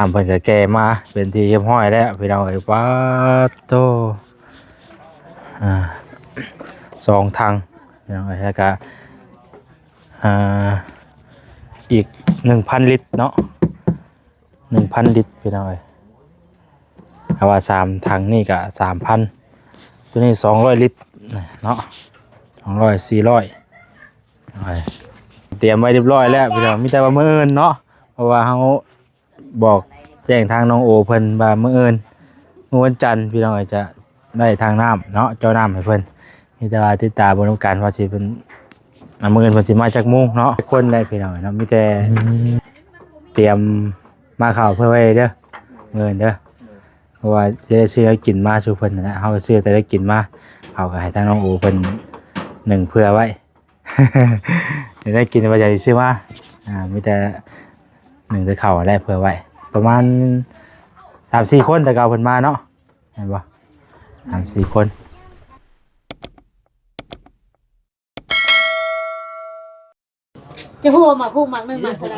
ນ້ຳເພິ່ນກໍແກ່ມາເປັນທີ່ຮຽບຮ້ອຍແລ້ວພີ່ນ້ອງເອີຍ. ປາດໂທ້ ອ່າ ສອງຖັງພີ່ນ້ອງເອີຍ ແລ້ວກໍ ອ່າ ອີກໜຶ່ງພັນລິດເນາະ ໜຶ່ງພັນລິດພີ່ນ້ອງເອີຍ. ຖ້າວ່າສາມຖັງນີ້ກໍສາມພັນ ໂຕນີ້ສອງຮ້ອຍລິດເນາະ ສອງຮ້ອຍ ສີ່ຮ້ອຍ ຕຽມໄວ້ຮຽບຮ້ອຍແລ້ວພີ່ນ້ອງ. ມີແຕ່ວ່າມື້ອື່ນເນາະ ເພາະວ່າເຮົາບອກແຈ້ງທາງນ້ອງໂອເພິ່ນວ່າມື້ອື່ນ ມື້ວັນຈັນພີ່ນ້ອງເອີຍ ຈະໄດ້ຖັງນ້ຳເນາະ ເຈາະນ້ຳໃຫ້ເພິ່ນ. ມີແຕ່ວ່າຕິດຕາມເບິ່ງນຳກັນວ່າຊິເພິ່ນ ອ່າ ມື້ອື່ນເພິ່ນຊິມາຈັກໂມງເນາະ ຈັກຄົນໄດ້ພີ່ນ້ອງເນາະ. ມີແຕ່ ອືມ ຕຽມໝາກເຂົ້າເພື່ອໄວ້ເດີ ມື້ອື່ນເດີ ເພາະວ່າຈະໄດ້ຊື້ແນວກິນມາສູ່ເພິ່ນຫັ້ນແຫຼະ. ເຮົາກໍຊື້ແຕ່ແນວກິນມາ ເຂົ້າກໍໃຫ້ທາງນ້ອງໂອເພິ່ນໜຶ້ງເພື່ອໄວ້ ແນວກິນວ່າຈະໄດ້ຊື້ມາ ອ່າ ມີແຕ່ໜຶ້ງແຕ່ເຂົ້າຫັ້ນແຫຼະເພື່ອໄວ້ ປະມານສາມສີ່ຄົນ ແຕ່ເກົ່າເພິ່ນມາເນາະ ແມ່ນບໍ່ ສາມສີ່ຄົນ. ຈະຮູ້ວ່າໝາກຮຸ່ງໝາກໜຶ່ງໝາກເທົ່າໃດ?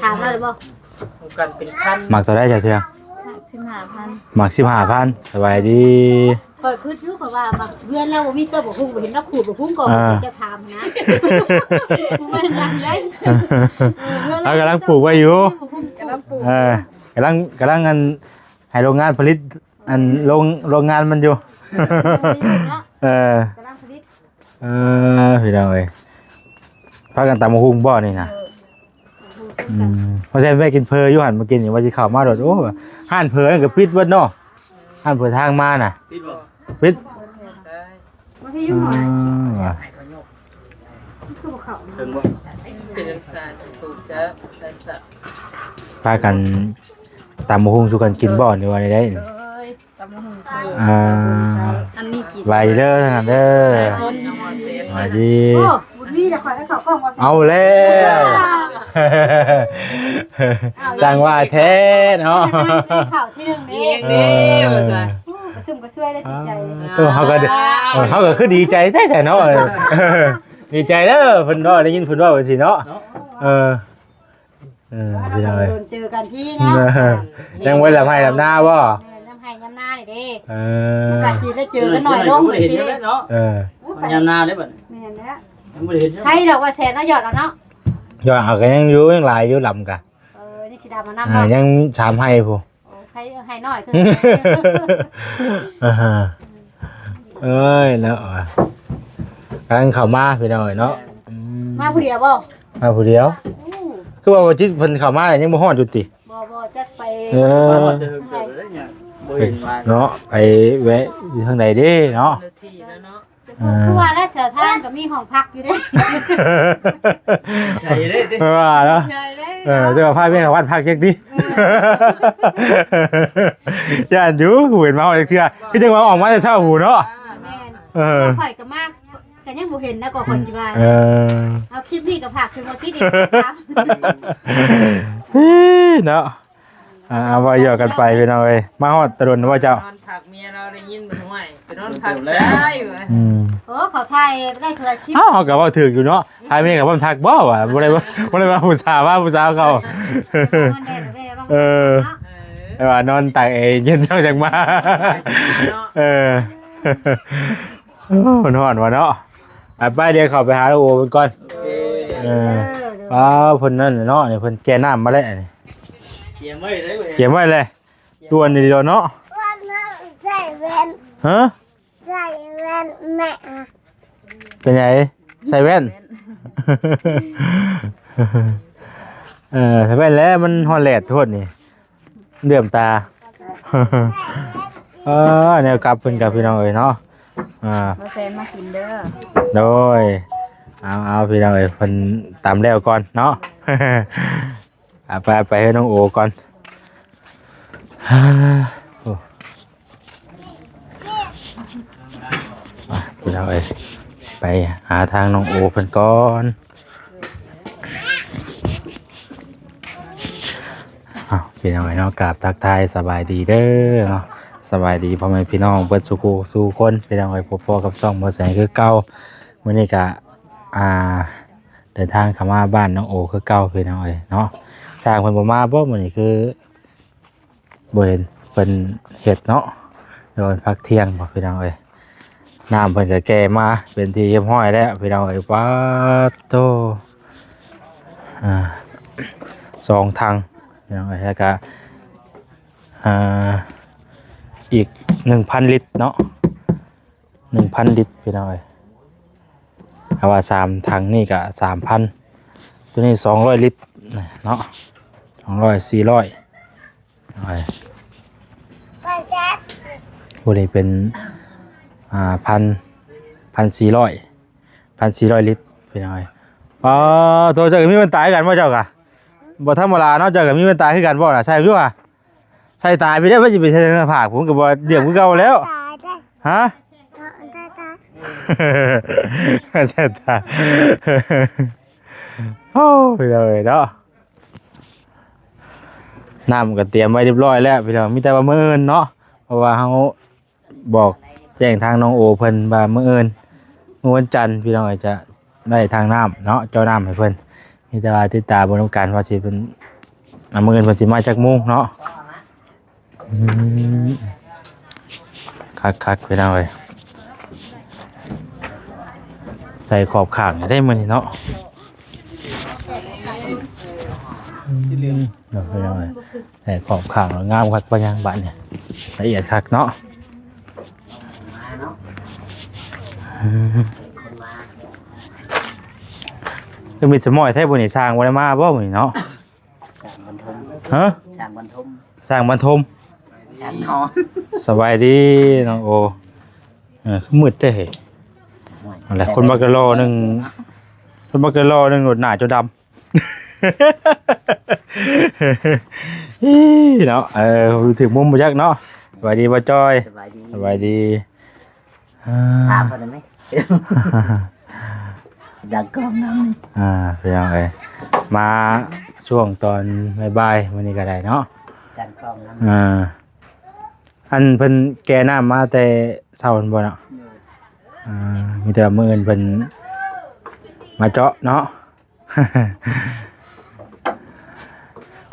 ຖາມລາວໄດ້ບໍ່? ນຳກັນເປັນພັນ ໝາກເທົ່າໃດຈະເທື່ອ? ໝາກສິບຫ້າພັນ ໝາກສິບຫ້າພັນ. ສະບາຍດີ. ຂ້ອຍຄິດຢູ່ ຂ້ອຍວ່າໝາກເຮືອນລາວບໍ່ມີຕົ້ນໝາກຮຸ່ງ ບໍ່ເຫັນລາວຂູດໝາກຮຸ່ງກ່ອນ ເອີ ຈະຖາມຫັ້ນນະ ແມ່ນຫຍັງເດ້. ເຮົາກຳລັງປູກໄວ້ຢູ່ ກຳລັງປູກ ເອີ ກຳລັງ ກຳລັງອັນ ໃຫ້ໂຮງງານຜະລິດ ອັນ ໂຮງ ໂຮງງານມັນຢູ່ ເອີ ກຳລັງຜະລິດ. ເອີ ພີ່ນ້ອງເອີຍ ພາກັນຕຳບັກຫຸ່ງບໍ່ນີ້ນະ? ເອີ ອືມ ວ່າຊິແວະກິນເຝີຢູ່ຫັ້ນ ມື້ກີ້ນີ້ວ່າຊິເຂົ້າມາໂດດ ໂອ້ ຮ້ານເຝີນັ້ນກໍປິດເບິດເນາະ ຮ້ານເຝີທາງມານະ ປິດບໍ່? ປິດ ບໍ່ໄດ້ຢູ່ ເອີ ວ່າ ຄືບໍ່ເຂົ້າ ເຖິງບໍ່? ເປັນຈັ່ງຊັ້ນ ຖືກຈະ ພາກັນຕຳບັກຫຸ່ງສູ່ກັນກິນບໍ່ ຫຼືວ່າໃດ? ເອີຍ ຕຳບັກຫຸ່ງເຊີ ອ່າ ອັນນີ້ກິນ ໄວເດີ ທາງນັ້ນເດີ ສະບາຍດີ. ໂອ້ ບຸນມີແລ້ວ ຂ້ອຍໃຫ້ເຂົ້າກ້ອງບໍ່? ເອົາແລ້ວ ຈັ່ງວ່າແທ້ເນາະ ເຂົ້າທີໜຶ່ງເດ້ ເອີ ປະຊຸມກະຊວຍໄດ້ ອ່າ ຕິດໃຈ ໂຕເຮົາກໍ ເອີ ເຮົາກໍຄືດີໃຈແທ້ຊະເນາະ ເອີ ດີໃຈເດີ ເພິ່ນເນາະ ໄດ້ຍິນເພິ່ນເວົ້າຈັ່ງຊີ້ເນາະ ເນາະ ເອີ. ເອີ ພີ່ນ້ອງເອີຍ ໂດນເຈີກັນທີເນາະ ຍັງບໍ່ໄດ້ດຳໄຮ່ດຳນາບໍ່? ແມ່ນ ຍາມໄຮ່ຍາມນານີ້ເດ້ ເອີ ມັນກະຊິໄດ້ເຈີກັນໜ້ອຍລົງ ໄດ້ເຫັນຢູ່ແລ້ວເນາະ ເອີ ຍາມນາເດ້ບັດນີ້ ແມ່ນແລ້ວ ຍັງບໍ່ໄດ້ເຫັນ ໃຜດອກວ່າແສນເນາະ ຍອດເອົາເນາະ ຍອດເອົາກໍຍັງຢູ່ ຍັງຫຼາຍຢູ່ ລຳກະ ເອີ ຍັງຊິດຳເອົານຳ ອ່າ ບໍ່? ຍັງສາມໄຮ່ພຸ້ນ ໂອ້ ໃຜໃຫ້ໜ້ອຍຄື ອ່າຮະ ເອີຍເນາະ ກຳລັງເຂົ້າມາພີ່ນ້ອງເອີຍເນາະ ອືມ ມາຜູ້ດຽວບໍ່? ມາຜູ້ດຽວ ໂອ້ ຄືວ່າບໍ່ຈິດເພິ່ນເຂົ້າມາແລ້ວຍັງບໍ່ຮອດຢູ່ຕິ? ບໍ່ ບໍ່ ຈັກໄປ ເອີ ມາຮອດແຕ່ເຖິງເກີບແລ້ວ ຍັງບໍ່ເຫັນມາເນາະ ໄປແວະຢູ່ທາງໃດເດ້ເນາະ ເຈົ້າຂອງ ເອີ ຄືວ່າແລ້ວ ສາທານກໍມີຫ້ອງພັກຢູ່ເດ້ ໃຊ່ເດ້ຕິ ວ່າເນາະ ໃຊ່ເດ້ ເອີ ເຈົ້າພາເມຍເຂົ້າວັດພັກຈັກຕິ ເອີ ຢ້ານຢູ່ ເຫັນມາຮອດຈັກເທື່ອ ຄືຈັ່ງວ່າອອກມາແຕ່ເຊົ້າພຸ້ນເນາະ ອ່າ ແມ່ນ ເອີ ຂ້ອຍກໍມາ ກໍຍັງບໍ່ເຫັນນະ ກໍຂ້ອຍຊິວ່າ ເອີ ເອົາຄລິບນີ້ກໍຝາກເຖິງບໍ່ຈິດອີກ ເນາະ ອ່າ ເວົ້າຢອກກັນໄປພີ່ນ້ອງເອີຍ ມາຮອດແຕ່ດົນບໍ່ເຈົ້າ ນອນພັກເມຍລາວໄດ້ຍິນ ໂອ້ຍ ໄປນອນພັກໄດ້ເວີຍ ອືມ ໂອ້ ເຂົາຖ່າຍໄດ້ຄົນລະຄລິບ ເອົ້າ ເຮົາກໍເວົ້າຖືກຢູ່ເນາະ ຖ່າຍເມຍກັບເພິ່ນທັກບໍ່ວ່າ ບໍ່ໄດ້ ບໍ່ໄດ້ວ່າຜູ້ສາວວ່າຜູ້ສາວເຂົາ ນອນແດ່ແດ່ວ່າ ເອີ ເນາະ ແຕ່ວ່ານອນຕາກແອເຢັນເຈົ້າຈັ່ງມາ ເນາະ ເອີ ໂອ້ ຮ້ອນວ່າເນາະ ໄປໆ ດຽວເຂົ້າໄປຫາໂອເພິ່ນກ່ອນ ໂອເຄ ເອີ ເອີ ວ້າວ ເພິ່ນນັ້ນເນາະ ນີ້ເພິ່ນແກ່ນ້ຳມາແລ້ວນີ້ ກຽມໄວ້ເລີຍ ກຽມໄວ້ເລີຍ ດ່ວນນີ້ດອກເນາະ ໃສ່ແວ່ນ ຮະ ໃສ່ແວ່ນແມ່ ເປັນຫຍັງ ໃສ່ແວ່ນ ເອີ ໃສ່ແວ່ນແລ້ວ ມັນຮ້ອນແດດໂພດນີ້ ເຫຼື້ອມຕາ ເອີ ແນວກັບເພິ່ນກັບພີ່ນ້ອງເອີຍເນາະ ອ່າ ບໍ່ແຊນມາກິນເດີ ໂດຍ ເອົາໆ ພີ່ນ້ອງເອີຍ ເພິ່ນຕຳແລ້ວກ່ອນເນາະ ອ່າ ໄປ ໄປໃຫ້ນ້ອງໂອກ່ອນ ໂອ້ ອ່ະ ພີ່ນ້ອງເອີຍ ໄປຫາທາງນ້ອງໂອເພິ່ນກ່ອນ ອ້າວ ພີ່ນ້ອງເອີຍເນາະ ກາບທັກທາຍສະບາຍດີເດີເນາະ ສະບາຍດີພໍ່ແມ່ພີ່ນ້ອງເບິດສູ່ຄູ່ສູ່ຄົນ ພີ່ນ້ອງເອີຍ ພົບພໍ້ກັບຊ່ອງບໍ່ແສງຄືເກົ່າ ມື້ນີ້ກະ ອ່າ ເດີນທາງເຂົ້າມາບ້ານນ້ອງໂອຄືເກົ່າ ພີ່ນ້ອງເອີຍເນາະ ຊ່າງເພິ່ນບໍ່ມາບໍ່ມື້ນີ້ ຄື ບໍ່ເຫັນເພິ່ນເຮັດເນາະ ດຽວເພິ່ນພັກທ່ຽງບໍ່ ພີ່ນ້ອງເອີຍ. ນ້ຳເພິ່ນກໍແກ່ມາເປັນທີ່ຮຽບຮ້ອຍແລ້ວ ພີ່ນ້ອງເອີຍ. ປາດໂທ້ ອ່າ ສອງຖັງ ພີ່ນ້ອງເອີຍ ແລ້ວກໍ ອ່າ ອີກໜຶ່ງພັນລິດເນາະ ໜຶ່ງພັນລິດ ພີ່ນ້ອງເອີຍ. ຖ້າວ່າສາມຖັງນີ້ກໍສາມພັນ ຕົວນີ້ສອງຮ້ອຍລິດເນາະ ສອງຮ້ອຍ ສີ່ຮ້ອຍ ໂອ້ຍ ຜູ້ນີ້ເປັນ ອ່າ ພັນ ພັນສີ່ຮ້ອຍ ພັນສີ່ຮ້ອຍລິດ ພີ່ນ້ອງເອີຍ. ປາໂທ້ ເຈົ້າກໍມີແວ່ນຕາຄືກັນບໍ່ ເຈົ້າກະ? ບໍ່ທຳມະດາເນາະ ເຈົ້າກໍມີແວ່ນຕາຄືກັນບໍ່ນະ? ໃສ່ຢູ່ຫະ? ໃສ່ຕາໄປເດ້ ວ່າຊິໄປໃສ່ໜ້າຜາກ ຜົມກໍບໍ່ດຽມຄືເກົ່າແລ້ວ. ຕາໄດ້ ຮະ? ໃສ່ຕາ ໃສ່ຕາ ໂອ້ຍ ເອີຍເນາະ. ນ້ຳກໍຕຽມໄວ້ຮຽບຮ້ອຍແລ້ວ ພີ່ນ້ອງ ມີແຕ່ວ່າມື້ອື່ນເນາະ ເພາະວ່າເຮົາ ບອກແຈ້ງທາງນ້ອງໂອເພິ່ນວ່າມື້ອື່ນ ມື້ວັນຈັນ ພີ່ນ້ອງເອີຍ ຈະໄດ້ຖັງນ້ຳເນາະ ເຈາະນ້ຳໃຫ້ເພິ່ນ. ມີແຕ່ວ່າຕິດຕາມເບິ່ງນຳກັນວ່າຊິເພິ່ນ ອ່າ ມື້ອື່ນເພິ່ນຊິມາຈັກໂມງເນາະ. ອືມ ຄັກໆ ພີ່ນ້ອງເອີຍ ໃສ່ຂອບຂ້າງໄດ້ມື້ນີ້ເນາະ. ອືມ ເນາະ ພີ່ນ້ອງເອີຍ ໃສ່ຂອບຂ້າງແລ້ວງາມຄັກປານຫຍັງບາດນີ້ ລະອຽດຄັກເນາະ. ອືມ ຄືມີດສະໝ້ອຍແທ້ມື້ນີ້ ຊ່າງບໍ່ໄດ້ມາບໍ່ມື້ນີ້ເນາະ? ຊ່າງບັນທົມ ຮະ? ຊ່າງບັນທົມ ຊ່າງບັນທົມ ຊ່າງນອນ. ສະບາຍດີນ້ອງໂອ. ເອີ ຄືມືດແທ້ເຮີ້ຍ. ໂອ້ຍ ນັ້ນແຫຼະ ຄົນບັກກະລໍໜຶ່ງ ຄົນບັກກະລໍໜຶ່ງໂລດ ໜ້າຈົນດຳ. ອີ ເນາະ ເອີ ຖືກມຸມບໍ່ຈັກເນາະ. ສະບາຍດີບໍ່ຈອຍ? ສະບາຍດີ ສະບາຍດີ. ອ່າ ຖາມເພິ່ນໄດ້ໄໝ? ຊິດັງກ້ອງນຳນີ້. ອ່າ ພີ່ນ້ອງເອີຍ ມາຊ່ວງຕອນບ່າຍໆ ມື້ນີ້ກໍໄດ້ເນາະ ດັງກ້ອງນຳ. ອ່າ ອັນເພິ່ນແກ່ນ້ຳມາແຕ່ເຊົ້າພຸ້ນບໍ່ເນາະ? ໂດຍ. ອ່າ ມີແຕ່ວ່າມື້ອື່ນເພິ່ນມາເຈາະເນາະ.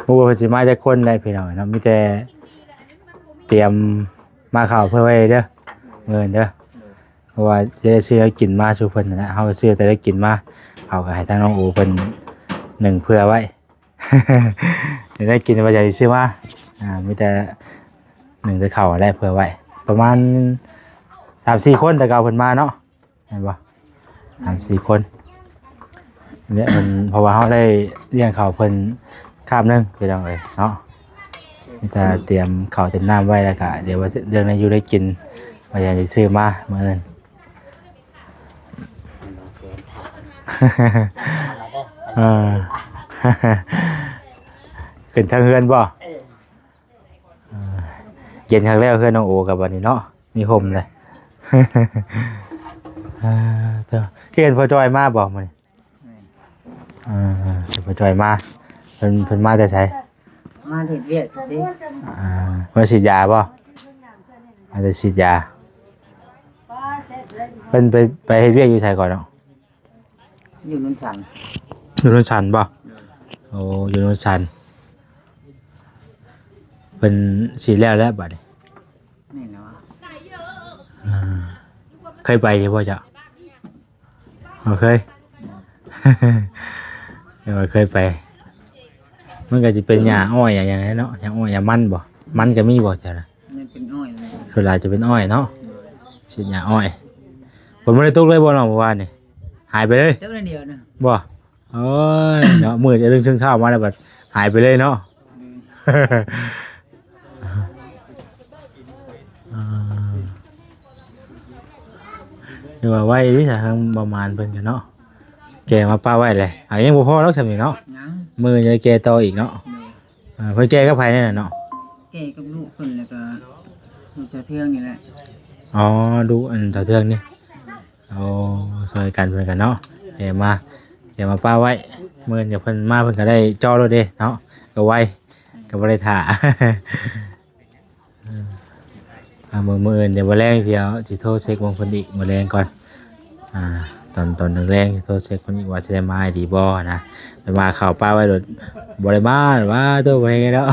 ບໍ່ຮູ້ວ່າເພິ່ນຊິມາຈັກຄົນໄດ໋ ພີ່ນ້ອງເນາະ ມີແຕ່ຕຽມມາເຂົ້າເພື່ອໄວ້ເດີ ມື້ອື່ນເດີ ເພາະວ່າຈະໄດ້ຊື້ແນວກິນມາສູ່ເພິ່ນຫັ້ນນະ. ເຮົາກໍຊື້ແຕ່ແນວກິນມາ ເຂົ້າກໍໃຫ້ທາງນ້ອງໂອເພິ່ນໜຶ້ງເພື່ອໄວ້ ໄດ້ກິນວ່າຈະໄດ້ຊື້ມາ. ອ່າ ມີແຕ່ໜຶ້ງແຕ່ເຂົ້າຫັ້ນແຫຼະເພື່ອໄວ້ ປະມານສາມສີ່ຄົນ ແຕ່ເກົ່າເພິ່ນມາເນາະ. ແມ່ນບໍ່? ສາມສີ່ຄົນ ເພາະວ່າເຮົາໄດ້ລ້ຽງເຂົ້າເພິ່ນຄາບໜຶ່ງ ພີ່ນ້ອງເອີຍເນາະ. ມີແຕ່ຕຽມເຂົ້າຕຽມນ້ຳໄວ້ ແລ້ວກະດຽວວ່າເລື່ອງໄດ້ຢູ່ໄດ້ກິນ ວ່າຢາກຊິຊື້ມາມື້ອື່ນ. ເອີ ຂຶ້ນທາງເຮືອນບໍ່? ເອີ ເອີ ເຢັນຄັກແລ້ວເຮືອນນ້ອງໂອກັບອັນນີ້ເນາະ ມີຮົ່ມເລີຍ. ເອີ ເຈົ້າ ຄືເຫັນພໍ່ຈອຍມາບໍ່ມື້ນີ້? ແມ່ນ ເອີ ເຫັນພໍ່ຈອຍມາ. ເພິ່ນ ເພິ່ນມາແຕ່ໃສ? ມາເຮັດວຽກຕິ. ອ່າ ມາສີດຢາບໍ່? ມາແຕ່ສີດຢາ. ເພິ່ນໄປ ໄປເຮັດວຽກຢູ່ໃສກ່ອນເນາະ? ຢູ່ໂນນສັນ. ຢູ່ໂນນສັນບໍ່? ໂດຍ. ໂອ້ ຢູ່ໂນນສັນ. ເພິ່ນສີດແລ້ວແລ້ວບາດນີ້. ແມ່ນແລ້ວ. ອ່າ ເຄີຍໄປຢູ່ບໍ່ເຈົ້າ? ບໍ່ເຄີຍ. ແຕ່ວ່າເຄີຍໄປ. ມັນກໍຊິເປັນຫຍ້າອ້ອຍຫຍ້າຫຍັງແຫຼະເນາະ ຫຍ້າອ້ອຍຫຍ້າມັນບໍ່? ມັນກໍມີບໍ່ແຖວນັ້ນ? ມັນເປັນອ້ອຍເລີຍ. ສ່ວນຫຼາຍຈະເປັນອ້ອຍເນາະ. ໂດຍ. ສີດຫຍ້າອ້ອຍ. ຝົນບໍ່ໄດ້ຕົກເລີຍບໍ່ນ້ອງ ມື້ວານນີ້? ຫາຍໄປເລີຍ. ຕົກໜ້ອຍດຽວໜຶ່ງ. ບໍ່? ໂອ້ຍເນາະ ມື້ຈະລຶ້ງເທິງເຊົ້າມາແລ້ວບັດຫາຍໄປເລີຍເນາະ. ອືມ. ອ່າ ຖືວ່າໄວເດ້ ທາງປະມານເພິ່ນກໍເນາະ ແກ່ມາປະໄວ້ແຫຼະ. ອ່າ ຍັງບໍ່ພໍດອກຊ່ຳນີ້ເນາະ. ຍັງ. ມື້ຈະແກ່ຕໍ່ອີກເນາະ. ໂດຍ. ອ່າ ເພິ່ນແກ່ກັບໃຜແນ່ນະເນາະ? ແກ່ກັບລູກເພິ່ນ ແລ້ວກໍລູກສາວເທືອງນີ້ແຫຼະ. ອໍ ລູກອັນສາວເທືອງນີ້. ໂອ້ ຊ່ອຍກັນເພິ່ນກັນເນາະ. ແກ່ມາ ແກ່ມາປະໄວ້ ມື້ອື່ນເພິ່ນມາເພິ່ນກໍໄດ້ເຈາະໂລດເດ້ເນາະ ກໍໄວ ກໍບໍ່ໄດ້ຖ້າ. ອ່າ ມື້ ມື້ອື່ນ ດຽວມື້ແລງຊິເອົາ ຊິໂທເຊັກເບິ່ງເພິ່ນອີກມື້ແລງກ່ອນ. ອ່າ ຕອນ ຕອນແລງໆ ຊິໂທເຊັກເພິ່ນອີກວ່າຊິໄດ້ມາອີກບໍ່ນະ. ໄປມາເຂົ້າປ່າໄວ້ໂລດ ບໍ່ໄດ້ມາວ່າ ໂຕ ບໍ່ເຫັນແລ້ວ.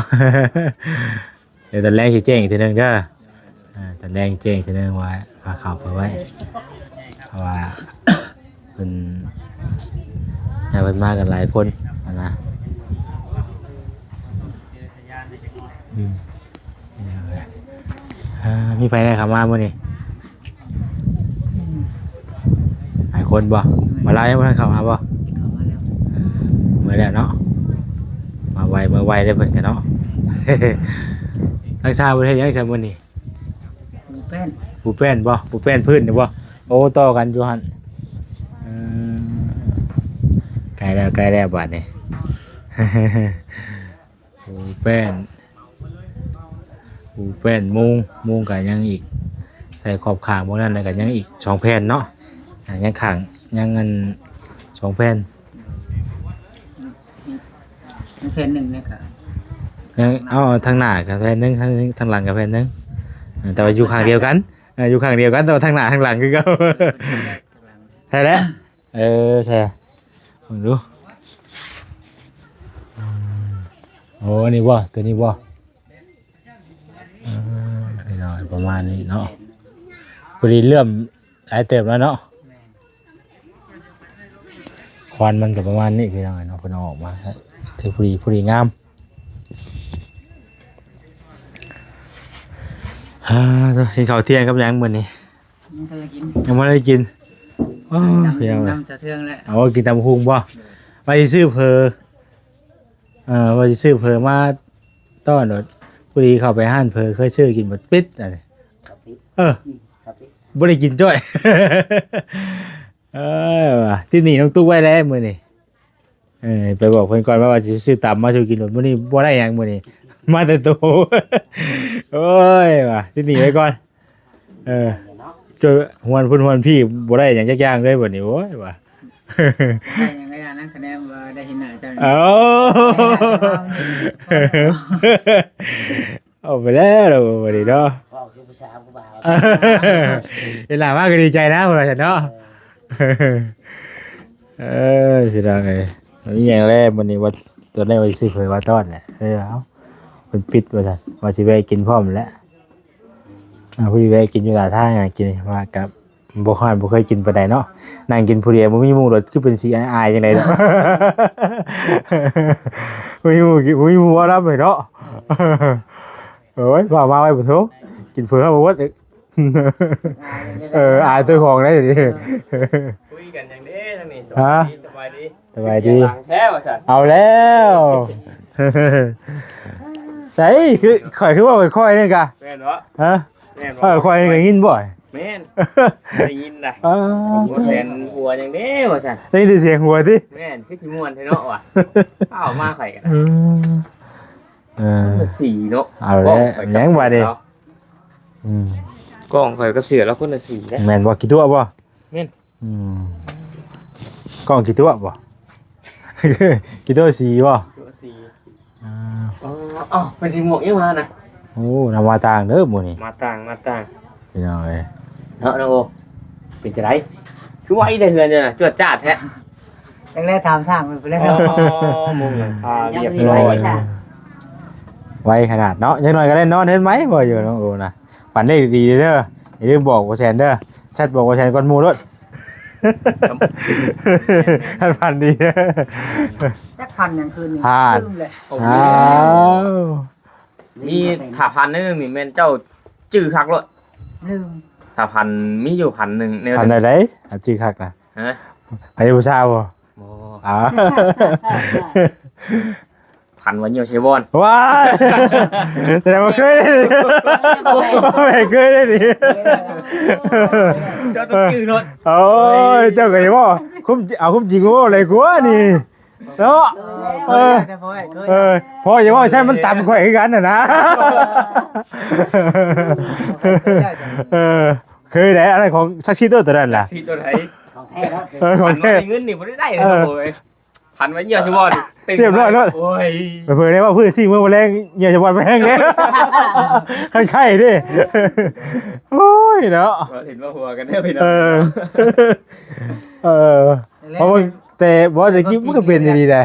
ເອີ ດຽວຕອນແລງຊິແຈ້ງອີກເທື່ອໜຶ່ງເດີ. ອ່າ ຕອນແລງແຈ້ງເທື່ອໜຶ່ງວ່າພາເຂົ້າໄປໄວ້ ເພາະວ່າເພິ່ນ ເພິ່ນມາກັນຫຼາຍຄົນຫັ້ນນະ. ອືມ ອ່າ ມີໃຜແດ່ເຂົ້າມາມື້ນີ້? ຫຼາຍຄົນບໍ່? ມາລາວຍັງບໍ່ທັນເຂົ້າມາບໍ່? ເຂົ້າມາແລ້ວ ເອີ ເມື່ອແລ້ວເນາະ ມາໄວເມື່ອໄວເດ້ເພິ່ນກະເນາະ. ທັງຊາວເພິ່ນເຮັດຫຍັງຊະມື້ນີ້? ປູແປ້ນ ປູແປ້ນບໍ່? ປູແປ້ນພື້ນນີ້ບໍ່? ໂອ້ ຕໍ່ກັນຢູ່ຫັ້ນ. ເອີ ໃກ້ແລ້ວ ໃກ້ແລ້ວບາດນີ້. ປູແປ້ນ ປູແປ້ນ ມຸງ ມຸງກະຍັງອີກ ໃສ່ຂອບຂ້າງພວກນັ້ນ ແລ້ວກະຍັງອີກສອງແຜ່ນເນາະ. ອ່າ ຍັງຂ້າງ ຍັງອັນສອງແຜ່ນ ຍັງແຜ່ນໜຶ່ງນີ້ກະ ຍັງ ເອົາທາງໜ້າກະແຜ່ນໜຶ່ງ ທາງ ທາງຫຼັງກະແຜ່ນໜຶ່ງ. ເອີ ແຕ່ວ່າຢູ່ຂ້າງດຽວກັນ ເອີ ຢູ່ຂ້າງດຽວກັນ ແຕ່ວ່າທາງໜ້າທາງຫຼັງຄືເກົ່າ. ໃຊ່ແລ້ວ. ເອີ ໃຊ່ ເບິ່ງດູ. ອືມ ໂອ້ ອັນນີ້ບໍ່? ໂຕນີ້ບໍ່? ເອີ ພີ່ນ້ອງ ປະມານນີ້ເນາະ. ພໍດີເຫຼື້ອມຫຼາຍເຕີບແລ້ວເນາະ. ຄວັນມັນກະປະມານນີ້ພີ່ນ້ອງເນາະ. ເພິ່ນເອົາອອກມາ ຖືກພໍດີ ພໍດີງາມ. ອ່າ ກິນເຂົ້າທ່ຽງກັບຫຍັງມື້ນີ້? ຍັງບໍ່ໄດ້ກິນ ຍັງບໍ່ໄດ້ກິນ. ໂອ້ ນຳ ກິນນຳສະເທືອງແຫຼະ. ໂອ້ ກິນຕຳບັກຫຸ່ງບໍ່? ວ່າຊິຊື້ເຝີ ເອີ ວ່າຊິຊື້ເຝີມາຕ້ອນໂດດ ພໍດີເຂົ້າໄປຮ້ານເຝີ ເຄີຍຊື້ກິນ ບັດປິດ. ເອີ ບໍ່ໄດ້ກິນຈ້ອຍ. ເອີ ຕິດໜີ້ນ້ອງຕຸກໄວ້ແລ້ວມື້ນີ້. ເອີ ໄປບອກເພິ່ນກ່ອນວ່າ ວ່າຊິຊື້ຕຳມາສູ່ກິນໂດດ ມື້ນີ້ບໍ່ໄດ້ຫຍັງ ມື້ນີ້ມາແຕ່ໂຕ. ໂອ້ຍ ວ່າຕິດໜີ້ໄວ້ກ່ອນ. ເອີ ຈະຫວນພຸ້ນຫວນພີ້ ບໍ່ໄດ້ຫຍັງຈັກຢ່າງເລີຍບັດນີ້. ໂອ້ຍ ວ່າ ໄດ້ຫຍັງໄດ້ອັນນັ້ນ ຄະແນນວ່າໄດ້ເຫັນໜ້າເຈົ້າ. ເອົາ ເອົາໄປແລ້ວບັດນີ້ເນາະ. ເວົ້າຄືຜູ້ສາວຜູ້ບ່າວ ເຫັນໜ້າມາກະດີໃຈນະ ວ່າຊັ້ນເນາະ. ເອີ ພີ່ນ້ອງເອີຍ ມີຫຍັງແລມື້ນີ້ ວ່າຕອນແລກວ່າຊິຊື້ເຝີມາຕ້ອນແຫຼະ ເອີ ເອົາ ເພິ່ນປິດວ່າຊັ້ນ ວ່າຊິແວະກິນພ້ອມແຫຼະ. ອ່າ ພໍດີແວະກິນຢູ່ໜ້າທາງ ກິນວ່າກະບໍ່ ຮ້ອນ ບໍ່ເຄີຍກິນປານໃດເນາະ. ນັ່ງກິນຜູ້ດຽວ ບໍ່ມີໝູ່ໂດດ ຄືເປັນຊິອາຍໆ ຈັ່ງໃດດອກ. ບໍ່ມີໝູ່ກິນ ບໍ່ມີໝູ່ເວົ້ານຳເລີຍເນາະ. ໂອ້ຍ ວ່າມາໄວ້ບໍ່ໂທ ກິນເຝີເຮົາບໍ່ເບິດ. ເອີ ອາຍເຈົ້າຂອງໄດ໋. ຄຸຍກັນຫຍັງເດ້ທາງນີ້? ຮະ? ສະບາຍດີ ສະບາຍດີ ສະບາຍດີ. ຄືສຽງດັງແທ້ວ່າຊັ້ນ. ເອົາແລ້ວ ໃສ ຄື ຂ້ອຍຄືເວົ້າຄ່ອຍໆ ນີ້ກະ ແມ່ນບໍ່? ຮະ? ແມ່ນບໍ່? ເອີ ຂ້ອຍກະຍິນບໍ່? ແມ່ນ ໄດ້ຍິນນະ. ອ່າ ບໍ່ແມ່ນຫົວຫຍັງເດ້ວ່າຊັ້ນ. ໄດ້ຍິນແຕ່ສຽງຫົວຕິ? ແມ່ນ ຄືຊິມ່ວນແທ້ເນາະວ່າ. ເອົາມາຂ້ອຍກະ ອືມ ເອີ ຄົນລະສີເນາະ. ເອົາແລ້ວ ຫຍັງບາດນີ້? ອືມ ກ້ອງຂ້ອຍກັບເສື້ອລາວຄົນລະສີເດ້. ແມ່ນບໍ່? ຂີ້ຕົວະບໍ່? ແມ່ນ. ອືມ ກ້ອງຂີ້ຕົວະບໍ່? ຂີ້ຕົວະສີບໍ່? ຕົວະສີ. ອ່າ ອໍ ເອົາ ເພິ່ນຊິໝວກຫຍັງມານະ? ໂອ້ ນຳມາຕ່າງເດີມື້ນີ້ ມາຕ່າງ ມາຕ່າງ ພີ່ນ້ອງເອີຍ. ເນາະ ນ້ອງໂອ ເປັນຈັ່ງໃດ? ຄືໄວແທ້ເຮືອນເຈົ້ານະ ຈວດຈາດແທ້. ຈັ່ງແລະຖາມທາງເພິ່ນໄປແລ້ວ. ອໍ ມຸງຫຼັງຄາຮຽບຮ້ອຍ ໄວຂະໜາດເນາະ. ຈັກໜ້ອຍກະໄດ້ນອນເຮືອນໃໝ່ບໍ່ຢູ່ ນ້ອງໂອນະ. ຝັນໄດ້ດີເດີ ຢ່າລືມບອກບໍ່ແຊນເດີ ແຊັດບອກບໍ່ແຊນກ່ອນໝູ່ໂລດ. ຝັນດີເດີ. ຈັກຝັນຫຍັງຄືນນີ້ ຝັນ ລືມແລ້ວ. ອ້າວ ມີ ຖ້າຝັນໜຶ່ງນີ້ແມ່ນເຈົ້າຈື່ຄັກໂລດ ລືມ. ຖ້າຝັນມີຢູ່ຝັນໜຶ່ງແນວ ຝັນແນວໃດ? ຈື່ຄັກນະ ຮະ? ໃຜຜູ້ສາວບໍ່? ບໍ່. ອ້າວ ຝັນວ່າຍ່ຽວໃສ່ບ່ອນ. ວ້າຍ ແສດງວ່າເຄີຍ ເຄີຍໄດ້ນີ້. ເຈົ້າຕ້ອງຈື່ໂລດ. ໂອ້ຍ ເຈົ້າກະຢ່າເວົ້າ ຄຸມ ເອົາຄວາມຈິງມາເວົ້າຫຼາຍກວ່ານີ້ເນາະ. ເອີ ເອີ ພໍຢ່າເວົ້າໃສ່ມັນຕຳຂ້ອຍຄືກັນຫັ້ນນະ. ເອີ ເຄີຍໄດ້ ອັນນັ້ນຂອງສັກສິດໂດດ ໂຕນັ້ນລະ ສັກສິດໂດດໃດ. ຂອງແທ້ເນາະ. ເອີ ຂອງແທ້ ເງິນນີ້ບໍ່ໄດ້ໄດ້ເລີຍ. ເອີ ໂອ້ຍ ຝັນວ່າຍ່ຽວຊິບໍ່ ຮຽບຮ້ອຍໂລດ. ໂອ້ຍ ເຜີຍໄດ້ວ່າພື້ນຊິມື້ມື້ແລງຍ່ຽວຊິບໍ່ແຮງເດ້ ຄັນໄຂ້ເດ້. ໂອ້ຍເນາະ ເຫັນວ່າຫົວກັນເດ້ພີ່ນ້ອງ. ເອີ ເອີ ເພາະວ່າແຕ່ບໍ່ໄດ້ກິນມັນກະເປັນອີ່ຫຼີໃດ.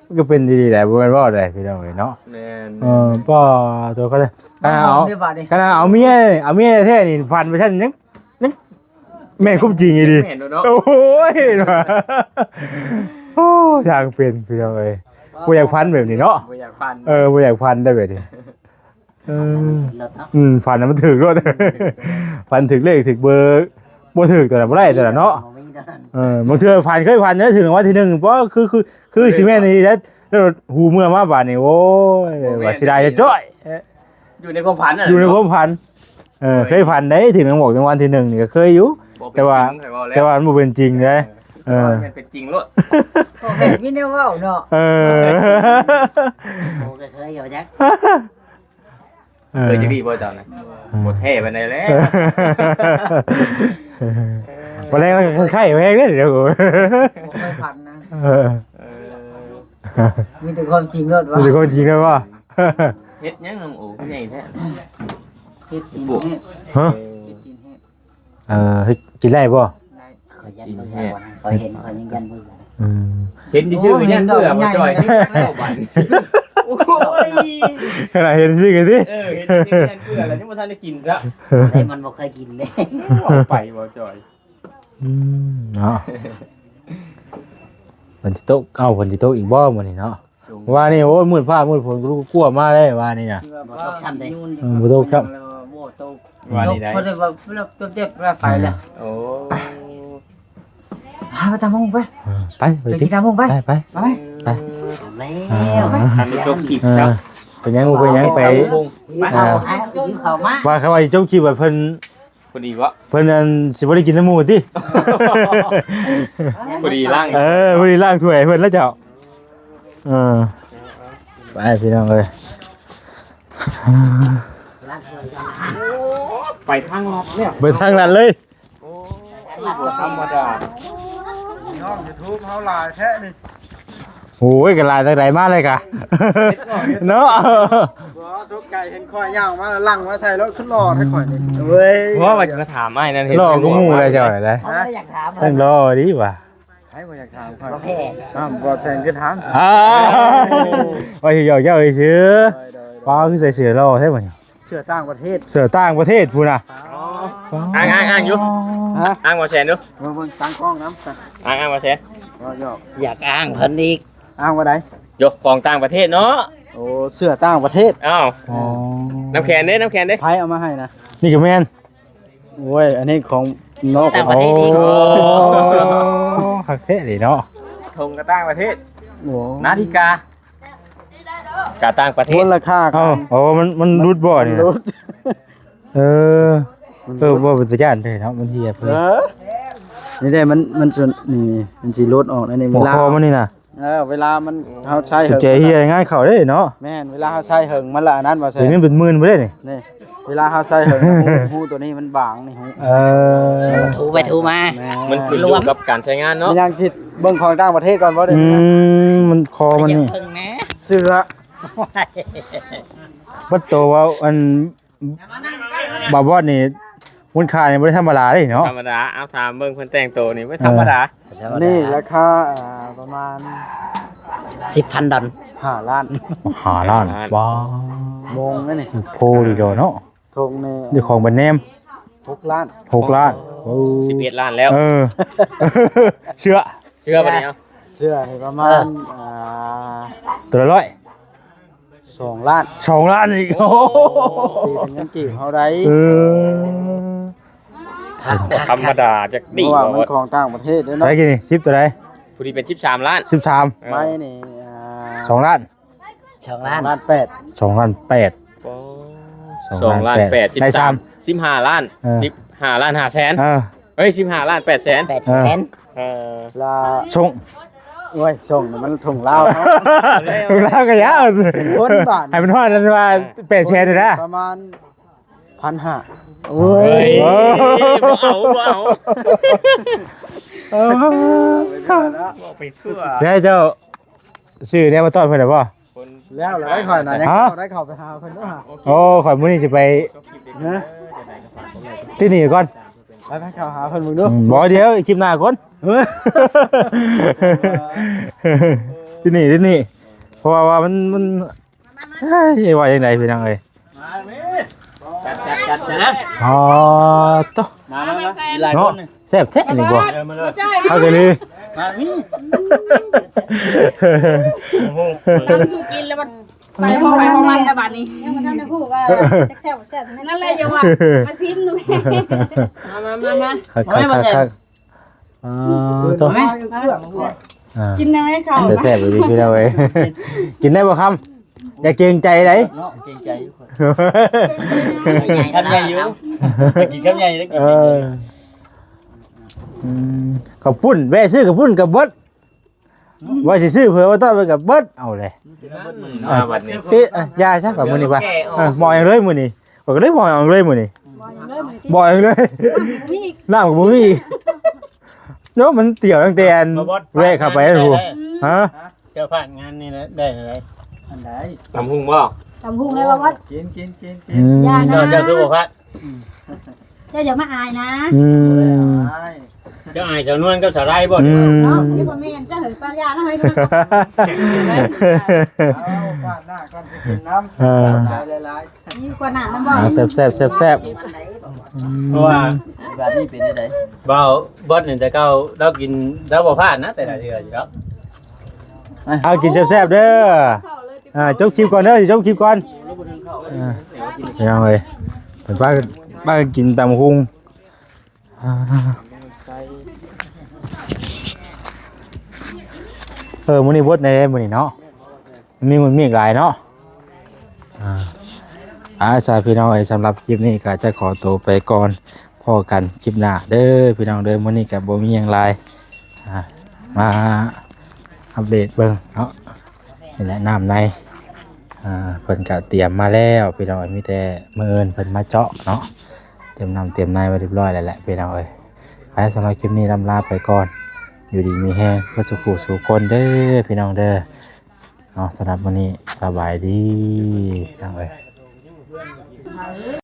ມັນກໍເປັນດີໆແຫຼະ ບໍ່ແມ່ນເວົ້າໃດພີ່ນ້ອງເອີຍເນາະ. ແມ່ນ ເອີ ປ້າໂຕ ຂະໜາດ ຂະໜາດເອົາ ເອົາເມຍ ເອົາເມຍແທ້ນີ້ ຝັນໄປຊັ້ນ ຍັງ ຍັງແມ່ນຄວາມຈິງອີ່ຫຼີ. ແມ່ນໂດເນາະ. ໂອ້ຍ ໂອ້ ຊ່າງເປັນພີ່ນ້ອງເອີຍ. ບໍ່ຢາກຝັນແບບນີ້ເນາະ. ບໍ່ຢາກຝັນ. ເອີ ບໍ່ຢາກຝັນໄດ້ແບບນີ້. ເອີ ອືມ ຝັນນະມັນຖືກໂລດ ຝັນຖືກເລກຖືກເບີ ບໍ່ຖືກຕົວນັ້ນບໍ່ໄດ້ຕົວນັ້ນເນາະ. ເອີ ບາງເທື່ອຝັນ ເຄີຍຝັນໄດ້ຖືກລາງວັນທີໜຶ່ງ ບໍ່ ຄື ຄື ຄືຊິແມ່ນອີ່ຫຼີແລ້ວ ແລ້ວຫູເມືອມາບາດນີ້ ໂອ້ຍ ວ່າເສຍດາຍຈ້ອຍ. ຢູ່ໃນຄວາມຝັນ ຢູ່ໃນຄວາມຝັນ. ເອີ ເຄີຍຝັນໄດ້ຖືກລາງວັນທີໜຶ່ງນີ້ກໍເຄີຍຢູ່ ແຕ່ວ່າ ແຕ່ວ່າມັນບໍ່ເປັນຈິງເດ້. ເອີ ເປັນຈິງໂລດ ບໍ່ແມ່ນມີແນວເວົ້າເນາະ. ເອີ ໂອ້ ກໍເຄີຍຢູ່ຈັກ ເອີ ເຄີຍຈັກດີບໍ່ເຈົ້ານະ? ບໍ່ແທ້ປານໃດແຫຼະ. ບໍ່ແລ້ວໄຂ້ແຮງເດ້ດຽວ ບໍ່ເຄີຍຝັນນະ. ເອີ ເອີ ມີແຕ່ຄວາມຈິງໂລດວ່າ ມີແຕ່ຄວາມຈິງໂລດວ່າ. ເຮັດຫຍັງນ້ອງໂອ ຄືໃຫຍ່ແທ້? ເຮັດກິນແຮງ. ຮະ? ເຮັດກິນແຮງ. ເອີ ເຮັດກິນໄດ້ບໍ່? ໄດ້. ຂ້ອຍຢ້ານເບິ່ງແລ້ວ ຂ້ອຍເຫັນ ຂ້ອຍຍັງຢ້ານເບິ່ງ. ອືມ ເຫັນຊື່ໆ ໂອ້ຍ ຢ້ານເບື່ອ ເຫັນດອກໃຫຍ່ ບໍ່ຈ່ອຍ ແລ້ວບາດນີ້. ໂອ້ຍ ຂະໜາດເຫັນຊື່ໆຕິ. ເອີ ເຫັນຊື່ໆ ຢ້ານເບື່ອ ແລ້ວຍັງບໍ່ທັນໄດ້ກິນຊະ. ເອີ ມັນບໍ່ເຄີຍກິນເດ້. ເວົ້າໄປບໍ່ຈ່ອຍ. ອືມ ເນາະ ຝົນຊິຕົກ ເອົ້າ ຝົນຊິຕົກອີກບໍ່ມື້ນີ້ເນາະ? ວ່ານີ້ ໂອ້ຍ ມືດຟ້າມືດຝົນ ກະລຸກກະກົວມາເດ້ວ່ານີ້ນະ. ບໍ່ຕົກຊ້ຳເດ້. ເອີ ບໍ່ຕົກຊ້ຳ ບໍ່ຕົກ. ວ່ານີ້ໄດ້ ເພິ່ນວ່າເລັບເຈັບໄປແລ້ວ. ໂອ້ ຫາຕຳບັກຫຸ່ງໄປ. ເອີ ໄປ ໄປ ໄປກິນຕຳບັກຫຸ່ງໄປ. ໄປ ໄປ ໄປ ໄປ. ເອົາແລ້ວ ເອີ ທັນໄດ້ຈົບຄລິບ ເອີ ເຈົ້າ ເປັນຫຍັງ ເປັນຫຍັງ ໄປ ໄປ ເອີ ເອົາເຂົ້າມາ. ວ່າເຂົາວ່າຊິຈົບຄລິບ ວ່າເພິ່ນ ພໍດີບໍ່? ເພິ່ນອັນ ຊິບໍ່ໄດ້ກິນນຳໝູ່ຕິ? ພໍດີລ້າງ ເອີ ພໍດີລ້າງຖ້ວຍເພິ່ນແລ້ວເຈົ້າ. ເອີ ໄປພີ່ນ້ອງເອີຍ ໄປທາງລັດເລີຍ ໄປທາງລັດເລີຍ. ໂອ້ຍ ບໍ່ທຳມະດາ ນ້ອງຢູທູບເຮົາຫຼາຍແທ້ນີ້. ໂອ້ຍ ກໍຫຼາຍຕັ້ງໃດມາເລີຍກະ ເນາະ. ບໍ່ ຕົກໃຈເຫັນຂ້ອຍຍ່າງມາແລ້ວຫຼັ່ງມາໃສ່ລົດ ຄືຫຼໍ່ແທ້ຂ້ອຍນີ້ເວີຍ. ບໍ່ ວ່າຈະມາຖາມອ້າຍນັ້ນ ເຫັນຫຼໍ່ກວ່າໝູ່ແລ້ວເຈົ້າໄດ໋. ຮະ? ຈັ່ງຫຼໍ່ດີຫວາ. ໃຜບໍ່ຢາກຖາມຂ້ອຍ? ບໍ່ແພງ. ອ້າວ ບໍ່ແພງຄືຖາມ. ອ້າວ ວ່າຊິຫຍອກເຈົ້າຊື່ໆ. ໂດຍໆໆ. ປ້າ ຄືໃສ່ເສື້ອຫຼໍ່ແທ້ບັດນີ້. ເສື້ອຕ່າງປະເທດ ເສື້ອຕ່າງປະເທດພຸ້ນນະ. ອໍ ອ້າງໆໆຢູ່. ຮະ? ອ້າງບໍ່ແສນຢູ່. ເບິ່ງໆ ຕັ້ງກ້ອງນຳ. ອ້າງໆບໍ່ແສນ. ຢອກໆ ຢາກອ້າງເພິ່ນອີກ. ອ້າງວ່າໃດ? ໂຍ ຂອງຕ່າງປະເທດເນາະ. ໂອ້ ເສື້ອຕ່າງປະເທດ. ອ້າວ ອໍ ນ້ຳແຂນເດ້ ນ້ຳແຂນເດ້. ໃຜເອົາມາໃຫ້ນະ? ນີ້ກໍແມ່ນ. ໂອ້ຍ ອັນນີ້ຂອງນອກ ຕ່າງປະເທດອີກ. ໂອ້ ຄັກແທ້ເດເນາະ. ຖົງກໍຕ່າງປະເທດ. ໂອ້ ນາລິກາ ກະຕ່າງປະເທດ. ມູນລະຄ່າ ເອົ້າ ໂອ້ ມັນ ມັນຫຼຸດບໍ່ນີ້? ມັນຫຼຸດ. ເອີ ມັນຫຼຸດ. ເອີ ບໍ່ເປັນຕາຢ້ານເດ້ເນາະ ມັນເຮຍເພິ່ນ. ເອີ ນີ້ແຫຼະ ມັນ ມັນຈະ ນີ້ ມັນຊິຫຼຸດອອກໃນນີ້ ຫົວຄໍມັນນີ້ນະ. ເວລາ ເອີ ເວລາມັນ ເຮົາໃຊ້ເຫິງ ແຈເຮຍງານເຂົ້າເດ້ເນາະ. ແມ່ນ ເວລາເຮົາໃຊ້ເຫິງມັນລະອັນນັ້ນວ່າ ໄດ້ເງິນເປັນໝື່ນພຸ້ນເດ້ນີ້. ນີ້ ເວລາເຮົາໃຊ້ເຫິງ ຮູ ຮູຕົວນີ້ມັນບາງນີ້ ຮູ. ເອີ ຖູໄປຖູມາ. ແມ່ນ ມັນຂຶ້ນຢູ່ກັບການໃຊ້ງານເນາະ. ມັນຍັງຊິເບິ່ງຂອງຕ່າງປະເທດກ່ອນບໍ່ເດ້? ອືມ ມັນຄໍມັນນີ້ ເບິ່ງແດ່ ເສື້ອ. ບັດໂຕວ່າອັນ ບ່າວບອດນີ້ ມູນຄ່ານີ້ບໍ່ໄດ້ທຳມະດາເດ້ເນາະ. ທຳມະດາ. ເອົາ ຖາມເບິ່ງເພິ່ນແຕ່ງໂຕນີ້ບໍ່ທຳມະດາ. ເອີ ນີ້ລາຄາ ອ່າ ປະມານ ສິບພັນດອນ. ຫ້າລ້ານ. ຫ້າລ້ານ. ວ້າວ ໂມງນີ້ ໂພດີດອເນາະ. ຖົງນີ້ ນີ້ຂອງແບຣນເນມ. ຫົກລ້ານ. ຫົກລ້ານ. ໂອ້ ສິບເອັດລ້ານແລ້ວ. ເອີ ເສື້ອ ເສື້ອບັດນີ້ເອົາ ເສື້ອນີ້ປະມານ ເອີ ອ່າ ຕົວລະຮ້ອຍ. ສອງລ້ານ. ສອງລ້ານອີກ. ໂອ້ ໂອ້ ຕີເປັນເງິນກີບເຮົາໄດ້. ເອີ ຄັກໆໆ ທຳມະດາຈັກດີ ເພາະວ່າມັນຂອງຕ່າງປະເທດເດ້ເນາະ. ໄດ້ກີ້ນີ້ ສິບ ຕົວໃດ? ຜູ້ທີ່ເປັນສິບສາມລ້ານ. ສິບສາມ. ໄມ້ນີ້ ອ່າ ສອງລ້ານ. ສອງລ້ານ. ສອງລ້ານແປດ. ສອງລ້ານແປດ. ໂອ້ ສອງລ້ານແປດ ສອງລ້ານແປດ ໄດ້ຊ້ຳ ສິບຫ້າລ້ານ. ເອີ ສິບຫ້າລ້ານຫ້າແສນ. ເອີ ເອີຍ ສິບຫ້າລ້ານແປດແສນ. ແປດແສນ. ເອີ ລະ ສົ່ງ ໂອ້ຍ ສົ່ງມັນຖົງລາວ. ຖົງລາວກໍຍາວ ຄົນບ້ານ ໃຫ້ມັນຮອດນັ້ນວ່າແປດແສນນີ້ນະ ປະມານພັນຫ້າ. ໂອ້ຍ ເອີ ບໍ່ເອົາ ບໍ່ເອົາ. ເອີ ໄດ້ເຈົ້າ ຊື້ແນວມາຕ້ອນເພິ່ນແລ້ວບໍ່? ແລ້ວ ແລ້ວໄດ້ຂ້ອຍນະ ຍັງ ຮະ? ໄດ້ເຂົ້າໄປຫາເພິ່ນເດີ. ໂອ້ ຂ້ອຍມື້ນີ້ຊິໄປ ຮະ? ທີ່ນີ້ກ່ອນ ໄປ ໄປເຂົ້າຫາເພິ່ນເບິ່ງດູ. ອືມ ບໍ່ ດຽວຄລິບໜ້າກ່ອນ. ເອີ ທີ່ນີ້ ທີ່ນີ້ ราะว่า ว่ามัน มัน เอ้ย ว่าจั่งใดพี่น้องเอ้ย มาแม่ จัด จัด จัด จัดนะ อ๋อ โต มา มา มา อีกหลาย เนาะ คนนี่ แซ่บแท้นี่บ่ มาเลย มาเลย เอากันเลย มามี ตำสู่กินแล้วมันไปพอไปพอมันแล้วบัดนี้ ยังบ่ทันได้ฮู้ว่าจักแซ่บบ่แซ่บ นั่นแหละอย่าว่า มาชิมดู มา มา มา มา คัก คัก คัก คัก อ๋อ โต เอาไหม อ่า กินได้ไหมคะ แซ่บๆ อีหลีพี่น้องเอ้ย กินได้บ่คำ อย่าเกรงใจได๋ เนาะ เกรงใจอยู่ คำใหญ่อยู่ กินคำใหญ่แล้วกิน เออ อืม ข้าวปุ้น แวะซื้อข้าวปุ้นก็เบิด ว่าสิซื้อเผื่อว่าต้อนไปก็เบิด เอาเลย มาบัดนี้ ติ อ่ะ อย่าซะ บัดมื้อนี้ว่า เออ หม้อหยังเลยมื้อนี้ ข้อยก็เลยหม้อหยังเลยมื้อนี้ บ่หยังเลยมื้อนี้ บ่หยังเลย น้ำก็บ่มีอีก น้ำก็บ่มีอีก เนาะ มันเตี่ยวตั้งแต่อัน บ่บอส แวะเข้าไป ผ่านงานนี่ พู้น ได้ ฮะ เจ้าผ่านงานนี่นะ ได้อะไร อันใด ตำหุงบ่ ตำหุงเลยบ่บอส กิน กิน กิน กิน อืม อย่านะ เจ้า เจ้าคือบ่พลาด เจ้าอย่ามาอายนะ อืม อาย เจ้าอายสาวนวลกับสาวไร่บ่ อืม เนาะ นี่บ่แม่น เจ้าเฮ้ย ปลาย่านะเฮ้ย เอาฟาดหน้าก่อนสิกินน้ำ เออ หลายๆ นี่กว่าหน้ามันบ่ อ่า แซ่บๆ แซ่บๆ อืม เพราะว่า แบบนี้เป็นจั่งใด บ่าวบอสนี่แต่เก่าเรากิน เราบ่พลาดนะ แต่ละเทื่ออยู่ดอก เอากินแซ่บๆ เด้อ อ่า จบคลิปก่อนเด้อ จบคลิปก่อน อ่า พี่น้องเอ้ย เพิ่นพากัน พากันกินตำบักหุ่ง อ่า เออ มื้อนี้เบิดแน่ มื้อนี้เนาะ มี มีอีกหลายเนาะ อ่า อ่า สาพี่น้องเอ้ย สำหรับคลิปนี้ก็จะขอตัวไปก่อน พ้อกันคลิปหน้าเด้อพี่น้องเด้อ มื้อนี้ก็บ่มีหยังหลาย อ่า มาอัปเดตเบิ่งเนาะ นี่แหละน้ำใน อ่า เพิ่นก็เตรียมมาแล้วพี่น้อง มีแต่มื้ออื่นเพิ่นมาเจาะเนาะ เตรียมน้ำเตรียมในไว้เรียบร้อยแล้วแหละพี่น้องเอ้ย ไป สำหรับคลิปนี้ล่ำลาไปก่อน อยู่ดีมีแฮงเบิดสู่ผู้สู่คนเด้อพี่น้องเด้อ เนาะ สำหรับมื้อนี้สบายดีพี่น้องเอ้ย